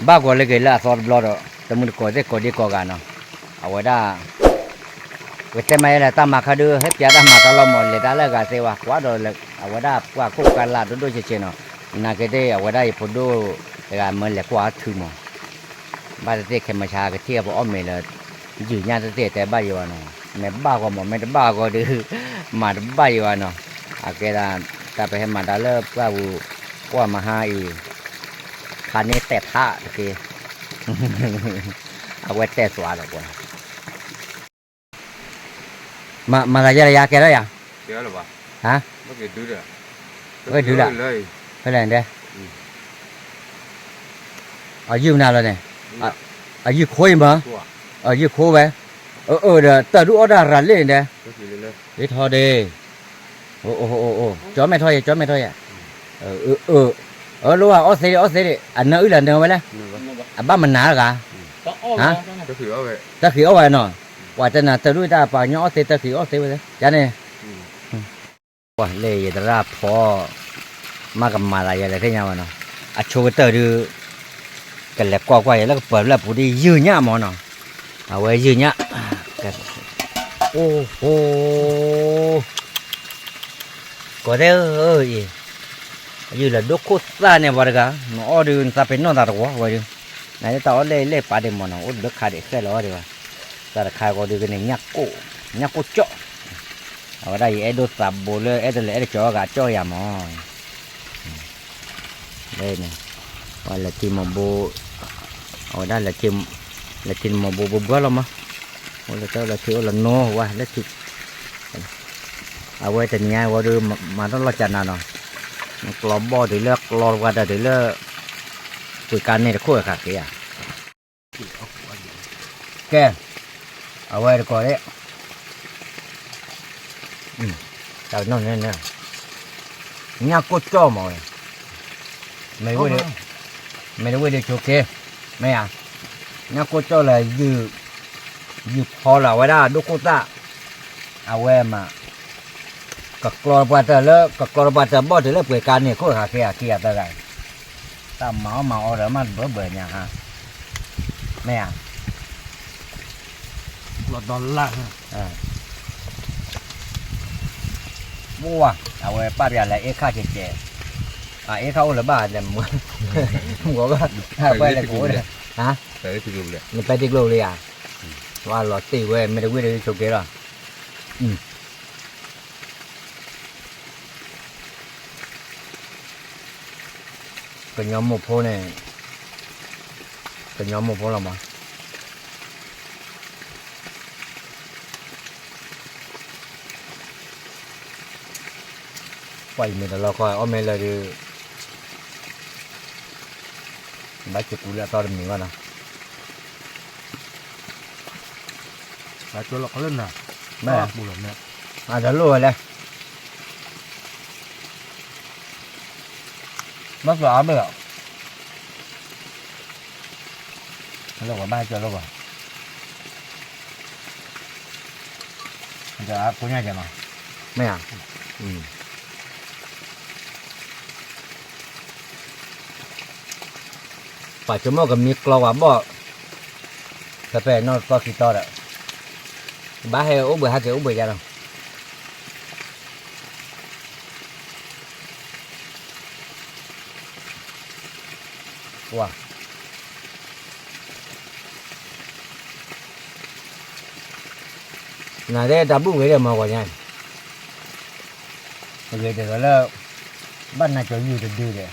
ဘၣ်ဂီၤလၢက့ၤလၢအသီတဘျီဒီး တမုၢ်တကိးသ့ၣ်ကိးဒံကိးဂၤနီၤ, အဝဲဒၣ် ပကတဲမ့ၢ်လၢတၢ်မၤခါဒုး ဟဲပၠးတၢ်မၤတၢ်လီၤမး လဲၤတၢ်လၢအဂၤသ့ဝဲ ကွၢ်ဒီးလၢ အဝဲဒၣ်ပှၤခိၣ်ပှၤလၢ်ဒိၣ်ဒိၣ်ဆံးဆံးနီၤ, နာ်က့သ့ၣ် အဝဲဒၣ်ယဖိဒိၣ်တဂၤမၢလဲၤကွၢ်အီၣ်ထုမး, ဘၣ်တသ့ၣ်ခဲမုၢ်ဆါကထံၣ်အပအီၣ်မ့ၤလၢ ယုၢ်ညၣ်တသ့ၣ်တဲဘၣ်ယံၤဘၣ်နီၤ, မ့ၢ်ဘၣ်ဂီၤမး မ့ၢ်တဘၣ်ဂီၤဒုး မၤတဘၣ်ယံၤဘၣ်နီၤ, အကဲဒၣ် တၢ်ပဟဲမၤတၢ်လၢပှၢ်ပူၤ ကွၢ်မဟါအံၤ ခါန့ၣ်တဲာ်ထးတက့ၢ်, အဝဲတဲာ်သွါလီၤပှၤ မၤသးယဲလၢယၤကဲထီၣ်ယၤ, ဟါ, ဝဲဒုးလၢ, ဖဲလဲၣ်န့ၣ်တဲ, အယုၢ်မနုၤလီၤန့ၣ်, အယုၢ်ခိအံၤမး, အယုၢ်ခိဝဲ, အၢ ဒီးတၢ်ဒုးအီၣ်တၢ်ရၤလ့ၣ်န့ၣ်တဲ, ဒ်ထီၣ်ဒ့, ကၠီမဲာ်ထီၣ်ယဲ ကၠီမဲာ်ထီၣ်ယဲ, အၢ အၢ အၢ လိၣ်ဘၣ်အီၣ်သ့ဒံး အီၣ်သ့ဒံး အနၢအုၣ်လၢနၢဝဲလဲၣ်, အဘၣ်မနုၤတဂၤ, တၢ်ဃံးအီၣ်ဝဲနီၤ, ပှၤတဲနၤတၢ်ဒုးတၢ်ပှၤကညီအီၣ်သ့ တၢ်ဃံးအီၣ်သ့ဝဲ, ယန့ၣ် ပှၤလၢယသရၣ်ဖီ မ့ၢ်ကမၤသးယဲလဲၣ်သ့ၣ်ညါဝဲနီၤ, အဆိကတၢၢ်ဒုး ကလဲၤကွၢ်ကွၢ်ယဲလၢကပၢၤဖျၢၣ်ပူၤဒ်ယုၢ်ညၣ်မးနီၤ, အဝဲယုၢ်ညၣ်, အိၣ်ဟိ ကိးသ့ၣ်ဧၢအံၤ, ယုၢ်လၢဒိၣ်ခိၣ်သၣ်န့ၣ် ပှၤတဂၤ, နအီၣ်ဒုး နသးပ့ၤနီၣ်သးတဝီဝဲဒုး, နတၢ်အီၣ်လဲၣ်လဲၣ်ပာ်ဒံးမးနီၤ, အိၣ်တဘျုးခါဒံးဃဲလီၤဒံးဘၣ်, သးတခါဂီၤဒုးကန့ၣ် ညၣ်ကိၣ်ကၠီၣ်, အဝဲဒၣ်ယအဲၣ်ဒိးသးဘိလၢ အဲၣ်တလၢအဲၣ်တကၠီၤအဂၤကၠီၣ်ယၤမး န့ၣ်, ပှၤလဲၤထံမီၤဘိ, အဝဲဒၣ် လဲၤထံမီၤဘိဘှၢဘှၢလီၤမး, အိၣ်လၢတၢ်လၢထံအိၣ်လၢနိဝဲလၢထံ, အဝဲတနံၤညါဝဲဒုး မၤတၢ်လီၤကၢ်နၤနီၤ, ကျီဘီၣ်တုၤလၢကျီပှၤတၢ်တုၤလၢ ပှ့ၤကါန့ၣ်တခိၣ်အခါက့ၤဧါ ကဲ, အဝဲတကိးဒၣ်, တၢ်နီၢ်န့ၣ်, ညၣ်ကိၣ်ကၠီၣ်မးဝဲ, မ့ၢ်တဝ့ၢ်ဒီး, မ့ၢ်တဝ့ၢ်ဒီးဆိးက့, မ့ၢ်ဧါ, ညၣ်ကိၣ်ကၠီၣ်လၢ ယုၢ်ဖီလၢအဝဲဒၣ်ဒိၣ်ခိၣ်သၣ်, အဝဲမး ကကျီပှၤတၢ်လၢ ကကျီပှၤတၢ်ဘီၣ်တုၤလၢပှ့ၤကါန့ၣ်ခိၣ်ခါက့ၤဧါ ခံဂၤသၢဂၤ, တၢ်မၤအီၣ်မၤအီဒီးမးဘၢဘၢညါဟါ, မ့ၢ်ဧါ, လီၤဒီလၢ်, ပှၤ အဝဲပာ်ပၠးလၢအ့ခၣ်ကဲကဲ, အ့ခၣ်အိၣ်လၢၤဘၣ်လဲၣ်, မ့ၢ်, ပှၤဘၣ်, ပှၤလဲၤကိးအိၣ်ဒီး, နပဲတကျိၤလံဧါ, ဝဲလီၤတံၢ်ဝဲ မ့ၢ်တဝ့ၢ်ဒီးဆိးက့လီၤ, ကညီမိၢ်ဖိန့ၣ်, ကညီမိၢ်ဖိလီၤမး, ပှၤအံၤမ့ၢ်တလီၤကီ အီၣ်မ့ၢ်လၢဒုး, ဘၣ်စကူလၢအသီတမံၤဘၣ်နီၤ, ဘၣ်ကၠီလီၤခီလၢနၤ, မ့ၢ်, အတလိၣ်ဝဲလဲၣ် ဘၣ်ကၠီအါဘၣ်လီၤ, လၢပှၤဘၣ်ကၠီလၢပှၤ, ကၠီအါကိးညါကဲမး, မ့ၢ်ဧါ, ပှၤကၠီမိၢ်ကမံကျီပှၤဘီၣ်, ဖဲဖဲနီၢ်သီခံသီဒီး, ဘၣ်ဟဲအိၣ်ဘှံးဟဲက့ၤအိၣ်ဘှံးယါလီၤ. ကွၢ်, နၤဒဲတၢ်ဘူၣ်ဂ့ၤဒဲးမၤဂီၤညါ, ဂ့ၤဒဲးလၢ, ဘၣ်နၤကၠီယုၢ်တဒုဒဲး,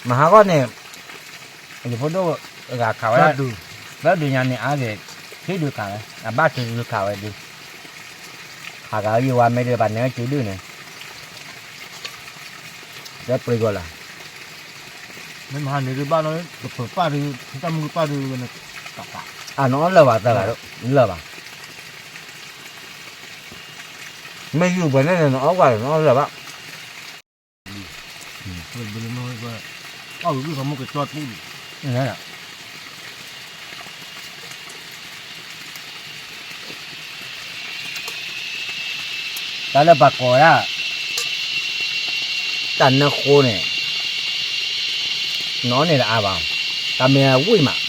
မဟါဂီၢ်န့ၣ်, ယဖိဒိၣ်ဂၤခးဝဲဒၣ်, သၢဒုညါန့ၣ်အါဂ့ၤ, ခံဒုခးဝဲ, အဘၣ်တဒုခးဝဲဒု, ခးဂၤယုၢ်ဝါမ့ၢ်ဒုးဘၣ်နဲစုဒုန့ၣ် လၢပှ့ၤဂီၤလီၤ. မ့ၢ်မဟါန့ၣ်ဒုးဘၣ်နီၤ ပပၢၤပၢ်ဒုး တၢ်မုၢ်ပၢ်ဒုးဝဲန့ၣ်, အနီၢ်လၢာ်ဘၣ်သၢဂၤ, လၢာ်ဘၣ်, မ့ၢ်ယုၢ်ပှဲၤန့ၣ်န့ၣ် နအီၣ်ကွၢ်န့ၣ် နအီၣ်လၢာ်ဘၣ်. တၢ်လၢပှၤကိးဝဲဒၣ် တၢ်နၢဃိန့ၣ် နအီၣ်န့ၣ်တအါဘၣ်. တၢ်မ့ၢ်အဝံၣ်မး,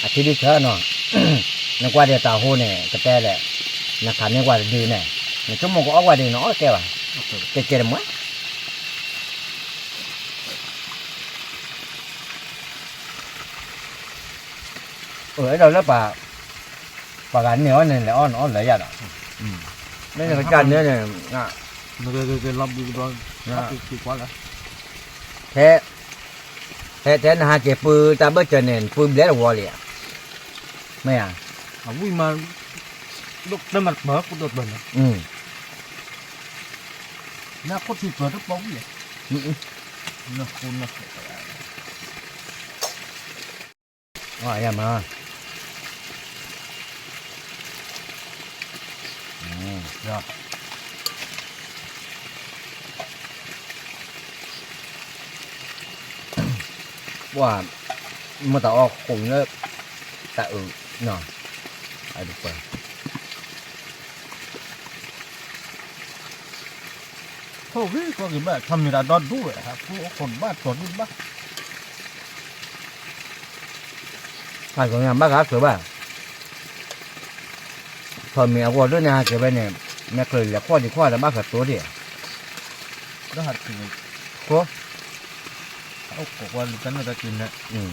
အထံဒုဆၢနီၤ, နကွၢ်ဒဲးတၢ်ဟိန့ၣ် ကတဲလဲၣ်, နခးန့ၢ်ကွၢ်တဒုန့ၣ်, နဆိကမိၣ်ကအီၣ်ကွၢ်ဒဲးန့ၣ် အီၣ်ကဲဘၣ်, ကဲကဲတမွဲ အဲၣ်ဒိးလၢပှၤ, ပှၤဂၤန့ၢ်အီၣ်န့ၣ် လဲၤအီၣ်နအီၣ်လၢယၤဒီး, မ့ၢ်နကစၢ်န့ၣ်န့ၣ်, ထဲ, ထဲ, ထဲနဟးက့ၤပှ့ၤတၢ်ဘၢၣ်စၢၤန့ၣ် နပှ့ၤဘျဲတဝီလံဧါ, မ့ၢ်ဧါ, အဝံၣ်မး, ဒိၣ်တၢ်မၤတပၢၤ ကိၣ်တပၢၤန့ၣ်, နခိၣ်ထံပၢၤတပီဝံၣ်, နခိၣ်နခိၣ် အယမၤ, ပှၤ, မ့ၢ်တၢ်အီၣ်ဃိးလၢ, တၢ်အုး, အဒပၢၤ ခိၣ်ဂ့ၤကီၢ်ဂ့ၤဘၣ် ထီၣ်မ့ၢ်တၢ်ဒီဒူၣ်ဝဲ ဟးကူအိၣ်ခိးဘၣ်တီၤဒူၣ်ဘၣ်, ဘၣ်ကစၢၤဘၣ်, ထီၣ်မ့ၢ်အဂီၢ်ဒိၣ်န့ၣ်ဟးက့ၤဝဲန့ၣ်, မဲာ်ချၢလဲၤခီၣ်ဒံးခီၣ်တဘၣ်ဃးတိၤဒံး, ဒီးဟးတခီ, ဒီး, အဝဲဒၣ် နတဲလၢဂီၢ်န့ၣ်,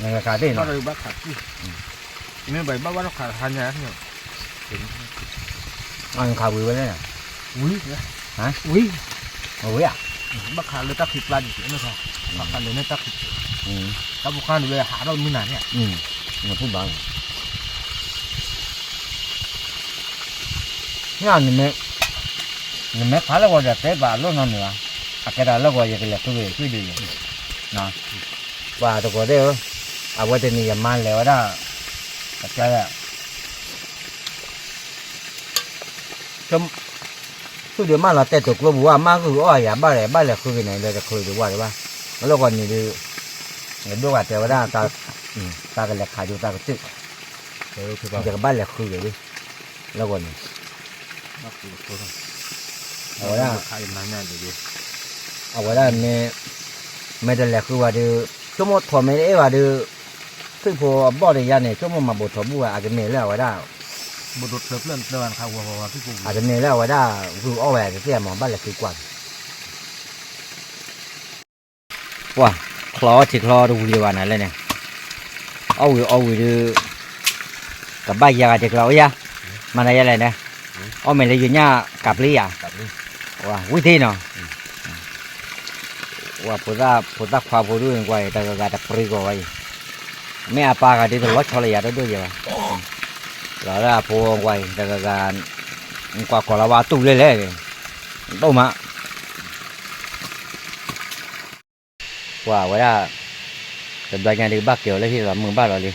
နကခးတ့ၢ်နီၤ, မ့ၢ်ဘၣ်ဘၣ်ဘၣ်ဒီးခးဟါညါ, နခးဝံၤဝဲလဲၣ်, ဝံၤ, ဝံၤ, ဝံၤဧါ, ဘၣ်ခးလၢတၢ်ခံးပျါဒံး, ဘၣ်ခးလၢန့ၣ်တၢ်ခံး, တၢ်ဖိခါန့ၣ်ဝဲဟးထီၣ်မုၢ်နၤန့ၣ်, နဖုဘၣ် နမ့ၢ်ခးလၢဂီၤဒီးတဲပာ်အလိၣ်နီတမံၤဘၣ်, အကဲဒၣ်လၢဂီၤယကလဲၤဃုဂ့ၤဆူဒုးယၤ, ပှၤတကိးသ့ၣ်ဧၢ, အဝဲတနံၤယမါလဲၤဝဲဒၣ်, အကဲဒၣ် ဆူဒုးမၢလီၤတဲာ်တိာ်ကျိပူၤဝဲ မါဂုၢ်အီၣ်ယၤဘၣ်လဲၣ် ဘၣ်လဲၤဃုဂ့ၤန့ၣ် ဒီးတချုးဒံးဝဲဒံးဘၣ်, လၢဂီၤန့ၣ်ဒုး, ယဒိၣ်ဂၤတဲဝဲဒၣ်, တၢ်ကလဲၤခးယိၤတၢ်ကတၢၢ်, ယကဘၣ်လဲၤဃုဂ့ၤလံ, လၢဂီၤန့ၣ်, အဝဲဒၣ်, အဝဲဒၣ်မ့ၢ်, မ့ၢ်တလဲၤဃုဘၣ်ဒုး, ဆိကမိၣ်ထီၣ်မ့ၢ်တအဲၣ်ဘၣ်ဒုး, ဖုၣ်ဖိအဘီၣ်ဒီးယၤန့ၣ် ဆိကမိၣ်မၤဘိၣ်ထီၣ်ဘူၣ်ဝဲ အကမ့ၢ်လၢအဝဲဒၣ်, အကမ့ၢ်လၢအဝဲဒၣ်, ဂုၢ်အီၣ်ဝဲတသ့ၣ်မး ဘၣ်လဲၤဃုကွၢ်, ပှၤ, ချီအီၣ်ထံချီတဝံၤဒံးဘၣ်နၤလဲၣ်န့ၣ်, အီၣ်ဝံၤအီၣ်ဝံၤဒုး, ကဘၣ်ယၤဂၤတကျါအိၣ်ယၤ, မၤနၤယၤလဲၣ်န့ၣ်, အီၣ်မ့ၢ်လၢယညၣ်ကးပျံၤယၤ, ဝံၤသ့ၣ်နီၤ ဝဲဖိသၣ်ခွါဖိဒိၣ်န့ၣ်ကွၢ်အံၤ တဂၤဂၤတပြံကီၢ်ဝဲအံၤ, မ့ၢ်အပၢ်ဂၤဒ်တလီၤဆီလၢယၤတဒိၣ်ယဲဘၣ်, လီၤလၢအဖိကွၢ်အံၤ တဂၤဂၤ, ကွၢ်ကီၤလီၤဝဲအတူၢ်လဲၣ်လဲၣ်, ဒိၣ်မး, ကွၢ်ဝဲဒၣ်, တဘျီညါဒုးဘၣ်က့ၤအီၤလၢဟံၣ်လီၤမုၢ်ဘၣ်လီၤလံ,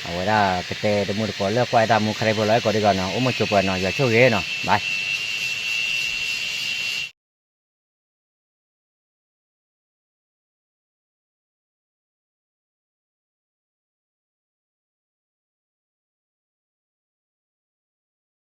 အဝဲဒၣ်ကတဲတမုၢ်တကိးလၢကွၢ်တၢ်မူခါဒ်ကီးနီၤ အိၣ်မုာ်ဆိးပှၤနီၤ ယွၤဆိၣ်ဂ့ၤနီၤ bye.